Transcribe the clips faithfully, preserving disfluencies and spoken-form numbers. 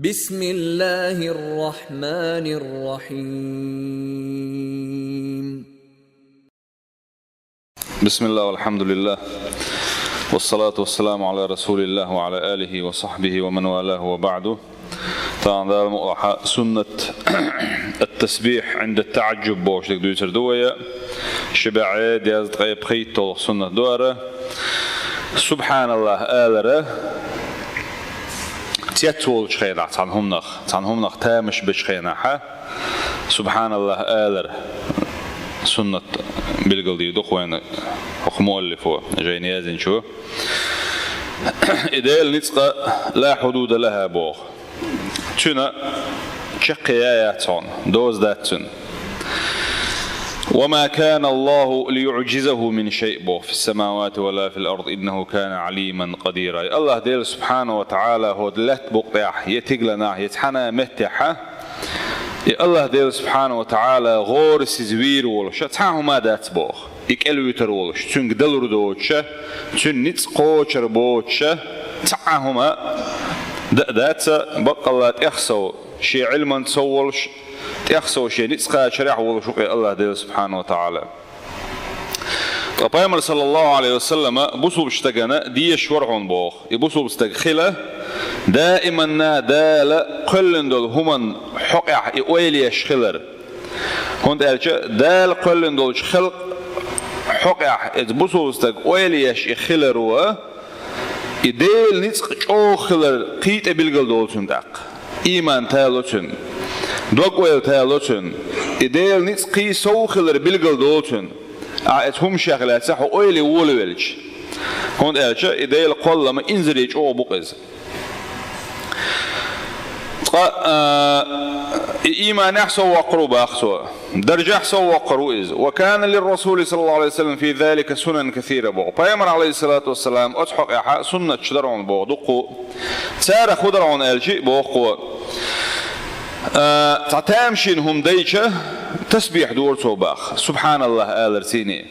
بسم الله الرحمن الرحيم. بسم الله والحمد لله، والصلاة والسلام على رسول الله وعلى آله وصحبه ومن والاه وبعد. Тахана Дала мукъалахь суннат التسبيح عند التعجب бохуш дерг дуьйцур ду вай. Ши бӀе дезткъе пхийтталгӀа суннат ду хӀара. СубхьаналлахӀ алара, цец волчу хенахь цхьана хӀуманах, цхьана хӀуманах тамаш бечу хенахь, субхьаналлахӀ алар суннат билгалдийр ду-кх вайна хӀокху муаллифо, жайна яздинчо. И Делан ницкъ ла хьудуда лахӀа боху. Цуьнан чаккхе я яц хьуна, доза дац цуьнан. «وما كان الله ليعجزه من شيء» боху, «في السماوات ولا في الأرض إنه كان عليما قديرا». АллахӀ Дела субхьана ва тагӀала хӀокху лаьтта букъа тӀехь, я тигаланахь, я цхьана а меттехь, и АллахӀ Дела субхьана ва тагӀала гӀорасиза вийр волуш цхьа а хӀума дац боху. И кӀел вуьтур волуш, цуьнга далур доцуша, цуьнан ницкъ кхочур боцуша, цхьа а хӀума дан а дац, баккъалла тӀех сов шен Ӏилманца сов волуш, тӀех сов шен ницкъ кхачарехь волуш ву-кх и АллахӀ Дела субхьана ва тагӀала. Ткъа Пайхамар, саллаллахӀу Ӏалайхи ва саллама, бусулбачу стагана дезаш вара хьуна боху. И бусулба стаг хила, даиманна Дала кхоьллина долу хӀуманна хьокъехь и ойла еш хилар. ХӀунда аьлча Дала кхоьллина долчу халкъан хьокъехь иза бусулба стаг ойла еш и хиларо, и Делан ницкъ чӀогӀа хилар кхин тӀе билгалдолу цуьнан тӀаккха. Ийман тало цуьнан, дог-ойла тало цуьнан, и Делан ницкъ кхин сов хилар билгалдолу цуьнан. Ахьа иза хӀуманех лаьцна хьо ойла волавелча. ХӀунда аьлча и Делан кхоллам инзаре чӀогӀа бу-кх иза. Ткъа, а, и ийманехь сов воккхур ву боху цо. Даржехь сов воккхур ву иза. «وكان للرسول صلى الله عليه وسلم في ذلك سنن كثيرة» боху. Пайхамар, Ӏалайхиссалату вассалам, оцу хьокъехь суннаташ дара хьуна боху дуккха. Царах хӀун дара хьуна аьлча, боху цо, а, цхьа тамашийна хӀума дайча, тасбихь дора цо боху, субхьаналлахӀ аларций.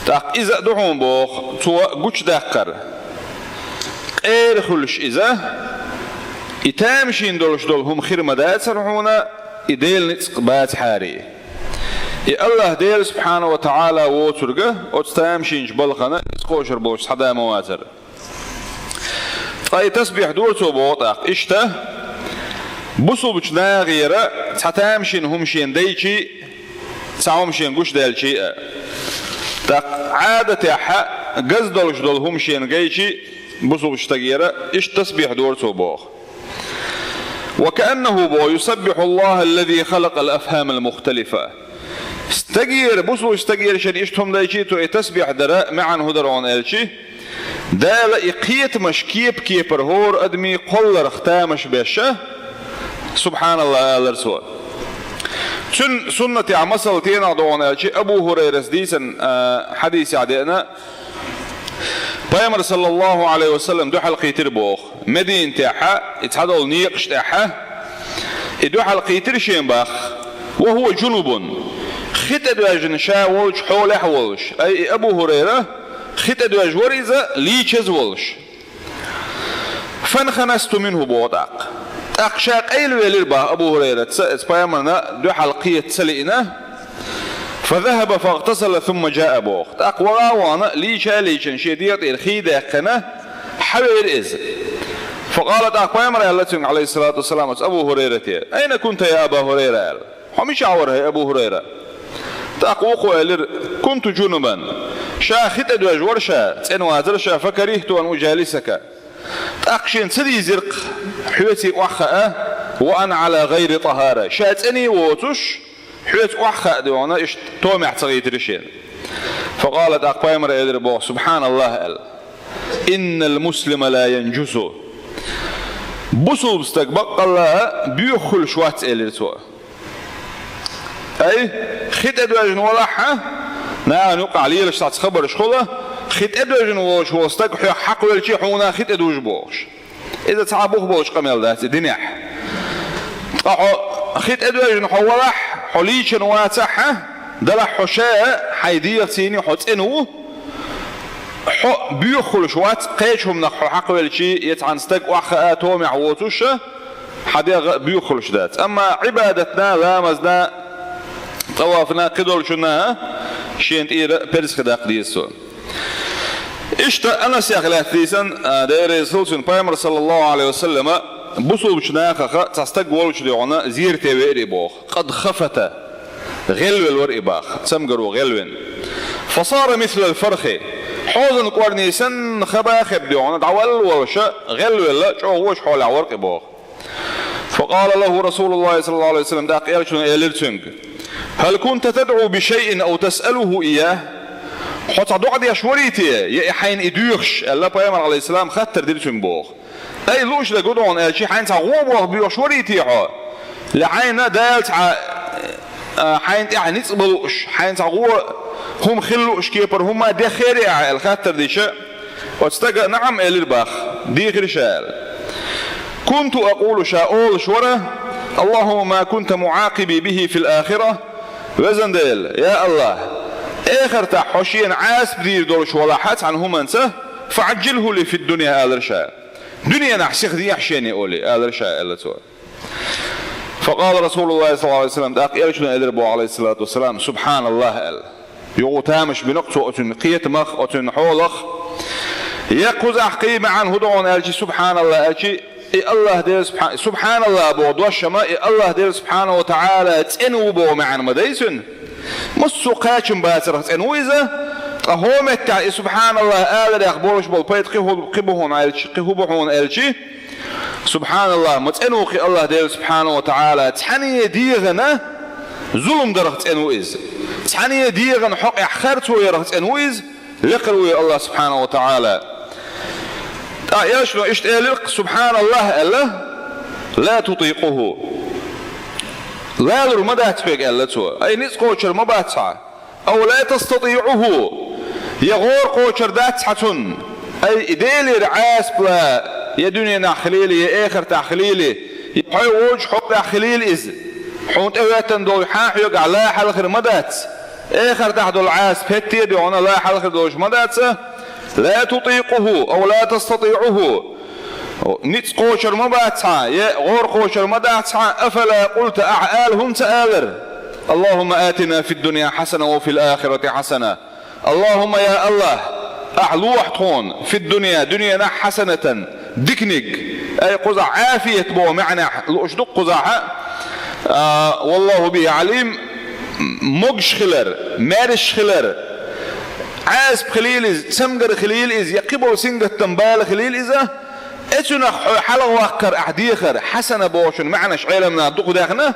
ТӀаккха иза а ду хьуна боху, цо гучудаккхар. Къера хуьлуш иза, и тамашийна долуш долу хӀума хир ма дацара хьуна, и Делан ницкъ бацахьара. И АллахӀ Дела субхьана ва тагӀала воцург оцу тамашийначу балхана ницкъ кхочур болуш цхьа а ма вацара. Ткъа и тасбихь дора цо боху тӀаккха. Иштта, бусулбачу нахера цхьа тамашийна хӀума шена дайча а, цхьа хӀума шена гучудаьлча а. ТӀаккха Ӏадатехь газа долуш долу хӀума шена гайча а, бусулбачу стагера иштта тасбихь дора цо боху. «وكأنه» боху, «يسبح الله الذي خلق الأفهام المختلفة». Стагера, бусулбачу стагера шена иштта хӀума дайча а, цо и тасбихь дара, маьӀна хӀун дара хьуна аьлча, Дала и кхетамаш кеп-кепара хӀора адамийн кхолларх тамаш беш, субхьаналлахӀ алара цо. Цуьнан суннатехь масал стенах ду хьуна аьлча, Абу ХӀурайрас дийцина, а, хьадисехь деана, Пайхамар, саллаллахӀу Ӏалайхи ва саллам, дуьхьал кхийтира боху. Мединатехь и цхьадолу некъаш тӀехь и дуьхьал кхийтира шен боху. «وهو جنب». Хи тӀедоьжна ша волчу хьолехь а волуш, ай и Абу ХӀурайра хи тӀедоьжна вара иза, лийчаза волуш. «فانخنست منه» боху тӀаккха. ТӀаккха ша къайлавелира боху Абу ХӀурайраца, иза Пайхамарна дуьхьал кхета ца лиъна. «فذهب فاغتسل ثم جاء» боху. ТӀаккха ваха а вахана, лийча а лийчина, шен дегӀа тӀера хи а даьккхина, хьавеара иза. «فقال» тӀаккха Пайхамара аьлла цуьнга, Ӏалайхиссалату вассалам, оцу Абу ХӀурайрате: «أين كنت يا أبا هريرة؟» аьлла. «Хьо мичахь вара, хӀай Абу ХӀурайра?» ТӀаккха вукхо элира: «كنت جنبا». Ша хи тӀедоьжна вара ша, цӀена вацара ша, «فكرهت أن أجالسك». ТӀаккха шена ца дийзира-кх хьоьций охьахаа, «وأنا على غير طهارة». Ша цӀена а воцуш, хьоьца охьахаа а дохуна, иштта томехь ца хийтира шена. «فقال» тӀаккха Пайхамара элира боху, субхьаналлахӀ аьлла: «إن المسلم لا ينجس». Бусулба стаг баккъалла а боьха хуьлуш вац, элира цо. Ай, хи тӀедоьжна валахь а, нахана юккъахь лелаш цхьацца хабарш хуьлу, хи тӀедоьжна волуш волу стаг хьоьх хьакхавелча а хьуна хи тӀедужу бохуш. Иза цхьа бух болчу къамел дац и динехь. Ткъа хьо хи тӀедоьжна хьо валахь, хьо лийчина вацахь а, далахь хьо ша а, хьайн дегӀаций хьо цӀена ву, хьо боьха хуьлуш вац, кхечу хӀуманах хьо хьакхавелчий, я цхьана стаг охьахаа томехь воцуш, хьан дегӀ а боьха хуьлуш дац. Амма Ӏибадатна, ламазна, тӀавафна, кхидолчунна шена тӀера перзахи даккха деза цо. Иштта Анасех лаьцна дийцина, а, Дела реза хуьлда цунна, Пайхамар, саллаллаху Ӏалайхи ва саллама, бусулбачу нахах цхьа стаг волчу дуьхьал зерате веара и боху. Къад хафата, гӀелвелла вара и боху, цамгаро гӀелвина. Фасара мислал фархи, хьозан кӀорни санна хаба а хеба дуьхьал, дӀавалла волуш, гӀелвелла, чӀогӀа вочу хьолехь вара и боху. Факъала лаху Расулуллахи, саллаллаху Ӏалайхи ва саллам, тӀаккха Элчано элира цуьнга: «Хьал кунта тадӀу би шайин ау тасъалуху ийяху?» Хьо цхьа доӀа деш варий те, я и хьайна и доьхуш, аьлла, Пайхамар, Ӏалайхиссалам, хаттар дира цуьнга боху. Ай, лууш дерг ду хьуна аьлчи, хьайна цхьа гӀо боху боьхуш варий те хьо? Я хьайна Дала цхьа, а, хьайна тӀехь ницкъ бан лууш, хьайна цхьа гӀо хӀума хила лууш кепара хӀума деххерий ахь, аьлла, хаттар дича, оцу стага наӀам элира боху, дийхира ша аьлла. Кунту акъулу, ша олуш вара: «Аллахумма ма кунта муӀакъиби бихи фил ахира». Везан Дела, я АллахӀ, эхартахь хьо шена Ӏазап дийр долуш валахь цхьана хӀуманца, «фаӀаджжилху ли фид дунья», алара ша. Дуьненахь сиха дехьа шена олий, алара ша, аьлла цо. Факъала Расулуллахи, саллаллаху Ӏалайхи ва саллам, тӀаккха Элчано элира боху, Ӏалайхиссалату вассалам, «СубхьаналлахӀ», аьлла. Юха тамаш бина-кх цо оцуьнан кхетамах, оцуьнан хьолах. Я кхузахь кхин маьӀна хӀун ду хьуна аьлчи, «СубхьаналлахӀ» аьлчи, и АллахӀ Дела субхьа-, «СубхьаналлахӀ» боху дош ма, и АллахӀ Дела субхьанаху ва таӀала цӀена ву боху маьӀна ма дай цуьнан. Массо а кхачам бацарх цӀена ву иза, ткъа хӀокху меттехь и «СубхьаналлахӀ» аларехь болуш болу пайда кхин хӀу-, кхин бу хьуна аьлчи, кхин хӀун бу хьуна аьлчи, СубхьаналлахӀ, ма цӀена ву кхин АллахӀ Дела субхьанаху ва таӀала, цхьаьна дегӀана зулам дарх цӀена ву иза. Цхьаьна дегӀана хьокъехь харцо ярх цӀена ву иза, лекхар ву и АллахӀ субхьанаху ва таӀала. ТӀаккха Элчано иштта элира-кх, «СубхьаналлахӀ», аьлла, «ла тутикъуху». Лалур ма дац хьоьга, аьлла цо. Ай, ницкъ кхочур ма бац хьан. «Ау ла тастатиӀуху», я гӀора кхочур дац хьан цунна, ай, и Делера Ӏазап лан, я дуьненахь хилийла, я эхартахь хилийла, я хьо волчу хьолехь хилийла иза. Хьуна тӀехӀоьттина долу хьан хьоьгахь лан хьалхар ма дац. Эхартахь долу Ӏазап хӀетте а дуьхьал лан хьалхар долуш ма дац. «Ла тутикъуху, ау ла тастатиӀуху». Ницкъ кхочур ма бац хьан, я гӀора кхочур ма дац хьан, «афала къулта», ахьа ала хӀунда ца алара: «Аллахумма атина фид дунья хьасана ва фил ахирати хьасана». «Аллахумма, я АллахӀ, ахьа лохьа тхуна, фид дунья, дуьненахь, хьасанатан, диканиг, ай, кхузахь Ӏафият боху маьӀнехь лууш ду-кх кхузахь, а, валлаху бихи Ӏалим, могуш хилар, маьрша хилар, Ӏазап хилийла иза, цамгар хилийла иза, я кхин болу сингаттам бала хилийла иза». Эцунах хьо хьалхаваккхар ахьа дехар, хьасана бохучун маьӀнаш Ӏеламнаха дукха даьхна.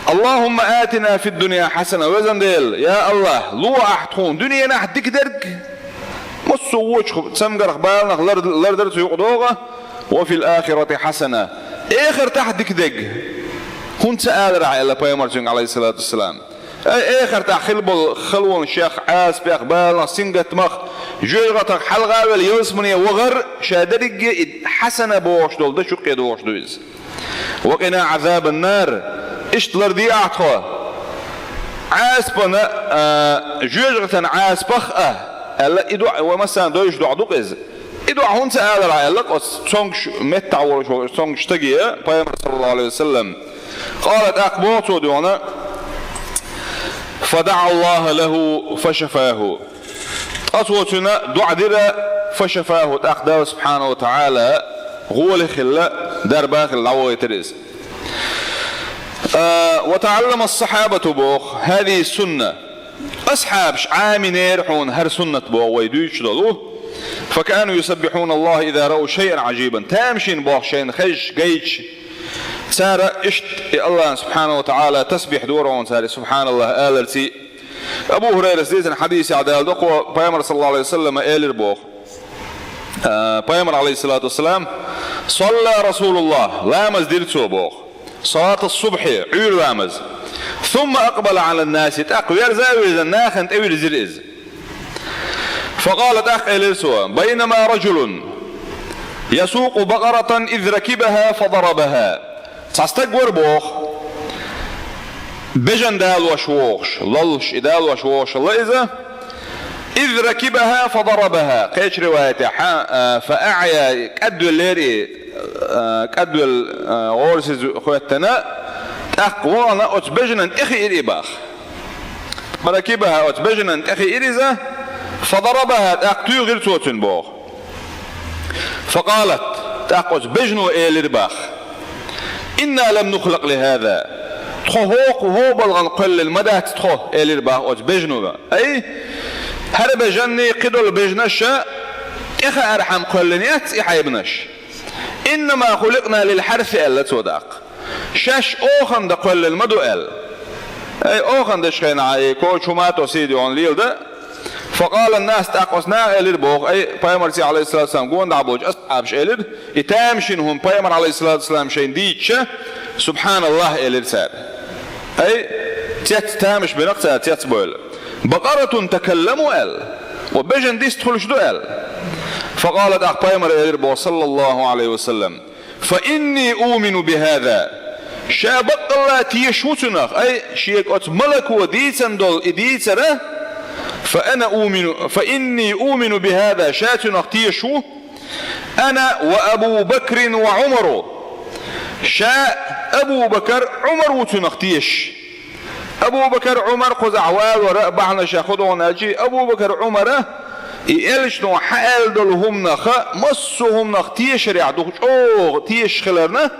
«Аллахумма атина фид дунья хьасана», везан Дела, я АллахӀ, ло ахьа тхуна дуьненахь дика дерг, массо а вочу цамгарх, баланах лар-, лардар цу юкъа догӀа, «ва фил ахирати хьасана», эхартахь дика дерг. ХӀунда ца алара ахьа, аьлла Пайхамар цуьнга, Ӏалайхиссалату вассалам. Ай, эхартахь хила болу халонашех, Ӏазапех, баланах, сингаттамах, жоьжахатах хьалха а велла ялсамане вахар, ша дерриге и хьасана бохуш долу дашна юккъе догӀуш ду иза. «Ва къина Ӏазабан нар», иштта ларде ахьа тхо Ӏазапана, а, жоьжахатан Ӏазапах а, аьлла, и доӀа ва массарна дойуш доӀа ду-кх иза. И доӀа хӀунда ца алара ахьа, аьлла-кх оцу цомгуш меттахь волуш волу цомгуш стаге, Пайхамар, саллаллаху Ӏалайхи ва саллам. Къала, тӀаккха боху цо дуьхьал: «ФадаӀа Аллаха лаху фашафаху». Ткъа цо цуьнан доӀа дира, фашафаху, тӀаккха Далла субхьанаху ва таӀала гӀоли хилла, дарба хилла дӀавахийтира иза. А, ва таӀаллама ас-сахьабату боху, хӀазихи сунна. Асхьабаш Ӏамийнера хьуна хӀара суннат боху вай дуьйцуш долу. «Факану юсаббихьуна Аллаха иза раау шайъан Ӏажибан». Тамашийна боху шайна хезча, гайтча. Цара иштта и Аллахьан субхьанаху ва таӀала тасбихь дора хьуна цара, субхьаналлахӀ аларций. Абу ХӀурайрас дийцина хьадисехь далла доккхо, Пайхамар, саллаллаху Ӏалайхи ва саллама, элира боху. А, Пайхамар, Ӏалайхиссалату вассалам: «Салла Расулуллах», ламаз дира цо боху. «Салата субхьи», Ӏуьйра ламаз. «Сумма акъбала Ӏала ннаси», тӀаккха верза а вирзина, нахана тӀевирзира иза. «Факъала», тӀаккха элира цо: «Байнама раджулун ясукъу бакъаратан из ракибаха фадарабаха». Цхьа стаг вара боху, бежан далош вогӀуш, лаллуш и далош вогӀуш хилла иза. إذ ركبها فضربها. Кхечу риваятехь, а, فأعيا, кӀадвеллера и, а, кӀадвелла, а, гӀорасиз хоьттина, тӀаккха вахана оцу бежанан тӀе хиира и боху. فركبها, оцу бежанан тӀе хиира иза, فضربها, тӀаккха туьйхира цо цуьнан боху. فقالت, тӀаккха оцу бежано элира боху: إنا لم نخلق لهذا. Тхо хӀокху, хӀокху балхана кхоьллина ма дац тхо, элира боху оцу бежано. Ай, хӀара бежанний, кхидолу бежанаш а тӀехаархьама кхоьллина яц и хьайбанаш. إنما خلقنا للحرث, аьлла цо тӀаккха. Шаьш охан дан кхоьллина ма ду аьлла. Ай, охан деш хенахь, ай, коча хӀума а тосийна йогӀун леладан. فقال الناس, тӀаккха оцу наха элира боху, ай, пайхамарца, алейхиссалату вассалам, гонахь болчу асхьабаша элира, и тамашийна хӀума пайхамар, алейхиссалату вассалам, шайна дийцича, سبحان الله, элира цара. Ай, цец тамаш бина-кх цара, цецбевлла. بقرة تكلم, аьлла. Ва бежан дист хуьлуш ду, аьлла. فقال, тӀаккха пайхамар элира боху, صلى الله عليه وسلم: فإني أؤمن بهذا. Ша баккъалла тешаш ву цунах, ай, шега оцу малако дийцина долу и дийцар а, فأنا أؤمن، فإني أؤمن بهذا, ша цунах тешаш ву, أنا وأبو بكر وعمر. Ша, Абу Бакар, Ӏумар ву цунах тешаш. Абу Бакар, Ӏумар кхузахь валор а бахьанаш хӀун ду аьлча, Абу Бакар, Ӏумар а и элчано хьан аьлла долу хӀуманах а, массо а хӀуманах тешарехь дукха чӀогӀа тешаш хиларна,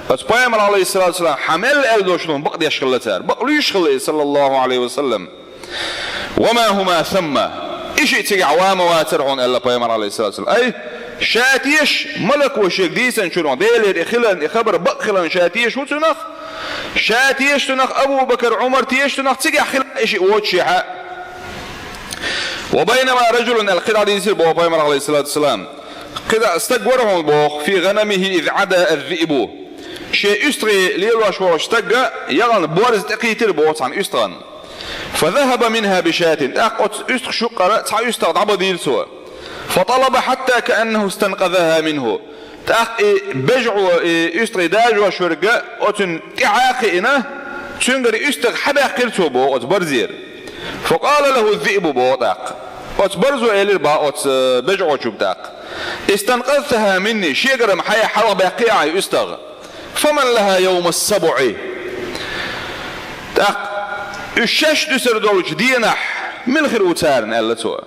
оцу пайхамар, алейхиссалату вассалам, хьан мел аьлла долуш хӀуманах бакъдеш хилла цара, бакълуьйш хилла иза, саллаллаху алейхи ва саллам. وما هما ثم. И шиъ цигахь ван ма вацара хьуна, аьлла пайхамар, алейхиссалату вассалам. Ай, ша тешаш, малако шега дийцинчунах, Делера и хиларна, и хабар бакъ хиларна ша тешаш ву цунах, ша тешаш цунах, Абу Бакар, Ӏумар тешаш цунах, цигахь хила и шиъ воццушехь а. وبينما رجل, аьлла, кхидӀа дийцира боху пайхамар, алейхиссалату вассалам. КхидӀа стаг вара хьуна боху, في غنمه إذ عدا الذئب. Шен уьстагӀий лелош волчу стага яхана борз тӀекхийтира боху цхьана уьстагӀан. فذهب منها بشاة. ТӀаккха оцу уьстагӀашна юккъера цхьа уьстагӀ дӀабадийра цо. فطلب حتى كأنه استنقذها منه. ТӀаккха и бежаӀо, и уьстагӀий дажош верг оцунна тӀаьхьа а кхиъна, цуьнгара и уьстагӀ хьабаьккхира цо боху оцу борзера. فقال له الذئب боху тӀаккха. Оцу борзо элира боху оцу бежаӀочуьнга тӀаккха: استنقذتها مني, шегара-м хьайна хьалхабаьккхи ахь и уьстагӀ. فمن لها يوم السبع. ТӀаккха уьш шаьш дуьсур долчу денахь мила хир ву царна, аьлла цо.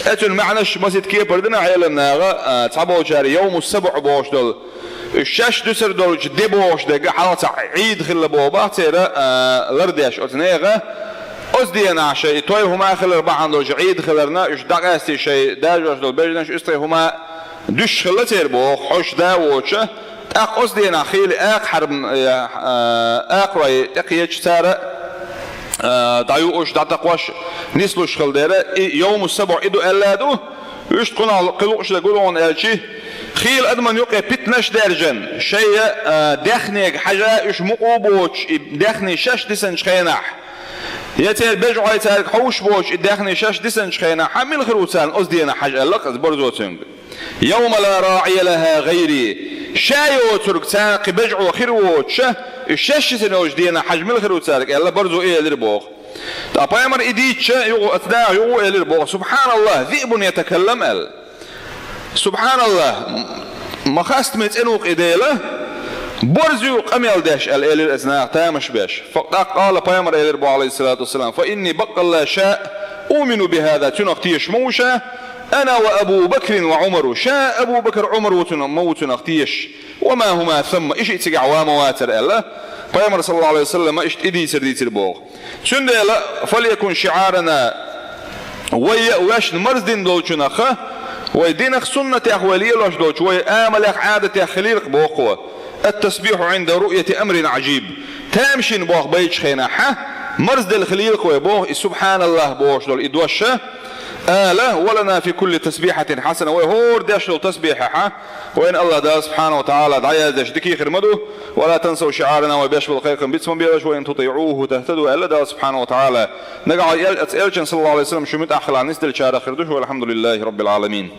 Оцунна маьӀнаш масийтта кепара дина Ӏеламнаха, а, цхьаболчара йовмус-сабӀ бохуш долу, уьш шаьш дуьсур долчу де бохуш дерг а хьалха цхьа Ӏийд хилла боху бах церан, а, лардеш оцу нехан. Оцу денахь шайн и той хӀума хилар бахьана долчу Ӏийд хиларна, уьш дӀакъаьстий шайн дажош долу бежанаш, уьстагӀий хӀума дуьсуш хилла церан боху, хьожуш да а воцуш. ТӀаккха оцу денахь хийла акха хьарбан, э, э, акхарой тӀекхеча цара, э, дӀаюуш, дӀатакхош, нислуш хилла дера, и йовмус-сабӀ и ду аьлла а ду, уьш кхунах кхин луъуш дерг хӀун ду аьлча, хийла адамна юкъе питанаш а даьржина, шайн, э, даьхнега хьажа уьш мукъа а боцуш, и даьхни шаьш дисинчу хенахь, я церан бежаӀой цаьрга хьовсуш боцуш, и даьхни шаьш дисинчу хенахь, хьан мила хир ву царна оцу денахь хьажа аьлла-кх иза борзо цуьнга. يوم لا راعي لها غيري. Ша йоцург царна кхин бежаӀо хир воцуш, и шаьш йисина йолчу денахь хьажа мила хир ву цаьрга аьлла, борзо и элира боху. Ткъа пайхамар и дийцича, юха, оцу наха юха а элира боху: سبحان الله، ذئب يتكلم аьлла. Субханаллах, ма хастаме цӀена ву-кх и Дела, борзо ю къамел деш аьлла элира оцу наха тамаш беш. ТӀаккха къала пайхамар элира боху, алейхиссалату вассалам: فإني, баккъалла ша, أؤمن بهذا, цунах тешаш ма ву ша, أنا وأبو بكر وعمر, ша, Абу Бакр, Ӏумар ву цунах, ма ву цунах тешаш, وما هما ثم, и шиъ цигахь ван ма вацара аьлла, пайхамар, саллаллаху алейхи ва саллам, иштта и дийцар дийцира боху. Цундела, فليكن شعارنا, вай а вешна марздина долчунах а, вай динах, суннатех вай лелош долчу, вай амалех, Ӏадатех хилийла-кх боху, التسبيح عند رؤية أمر عجيب. Тамашийна боху байташ хенахь а, марзделла хилийла-кх вай боху и سبحان الله бохуш долу и дош а, ала: ولنا في كل تسبيحة حسنة, вай хӀора деш долу тасбихьехь а, вайна Аллах Дала субхьанаху ва таӀала дӀаяздеш дика хир ма ду, ولا تنسوا شعارنا, вай беш болу кхайкхам биц ма белаш, وإن تطيعوه تهتدوا, аьлла Дала субхьанаху ва таӀала. Нагахь эл-, элчан, саллаллаху алейхи ва саллам, шу муьтӀахь хилахь нисделлачарах хир ду шу, والحمد لله رب العالمين.